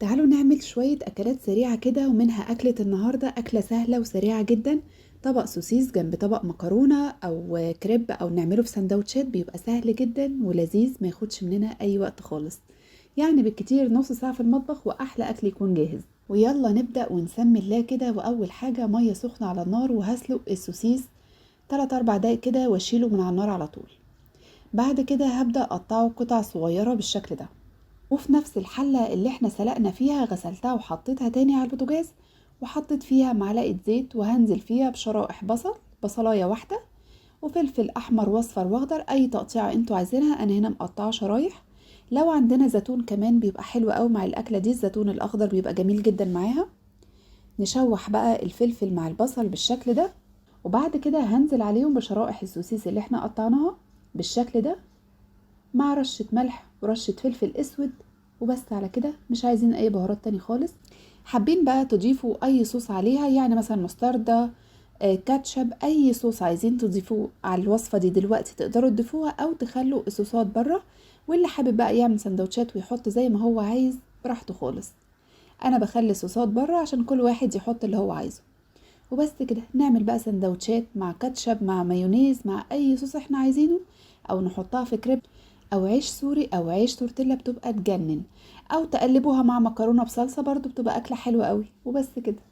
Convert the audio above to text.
تعالوا نعمل شوية أكلات سريعة كده، ومنها أكلة النهاردة، أكلة سهلة وسريعة جدا. طبق سوسيس جنب طبق مكرونة أو كريب، أو نعمله في سندوتشات، بيبقى سهل جدا ولذيذ، ما ياخدش مننا أي وقت خالص، يعني بالكتير نص ساعة في المطبخ وأحلى أكل يكون جاهز. ويلا نبدأ ونسمي الله كده. وأول حاجة مية سخنة على النار، وهسلق السوسيس 3-4 دقايق كده واشيله من على النار على طول. بعد كده هبدأ أقطعه قطع صغيرة بالشكل ده. وفي نفس الحلة اللي احنا سلقنا فيها غسلتها وحطيتها تاني على البوتاجاز، وحطيت فيها معلقة زيت، وهنزل فيها بشرائح بصل، بصلاية واحدة، وفلفل أحمر واصفر واخضر، أي تقطيعة انتوا عايزينها. أنا هنا مقطعة شرايح. لو عندنا زيتون كمان بيبقى حلو قوي مع الأكلة دي، الزيتون الأخضر بيبقى جميل جدا معاها. نشوح بقى الفلفل مع البصل بالشكل ده، وبعد كده هنزل عليهم بشرائح السوسيس اللي احنا قطعناها بالشكل ده، مع رشة ملح ورشة فلفل اسود، وبس على كده. مش عايزين اي بهارات تاني خالص. حابين بقى تضيفوا اي صوص عليها، يعني مثلا مستردة، كاتشب، اي صوص عايزين تضيفوه على الوصفة دي دلوقتي تقدروا تضيفوها، او تخلوا الصوصات بره. واللي حابب بقى يعمل سندوتشات ويحط زي ما هو عايز براحته خالص. انا بخلي الصوصات بره عشان كل واحد يحط اللي هو عايزه. وبس كده نعمل بقى سندوتشات مع كاتشب، مع مايونيز، مع اي صوص احنا عايزينه، او نحطها في كريب او عيش سوري او عيش تورتيلا، بتبقى تجنن. او تقلبوها مع مكرونه بصلصه، برضو بتبقى اكله حلوه قوي. وبس كده.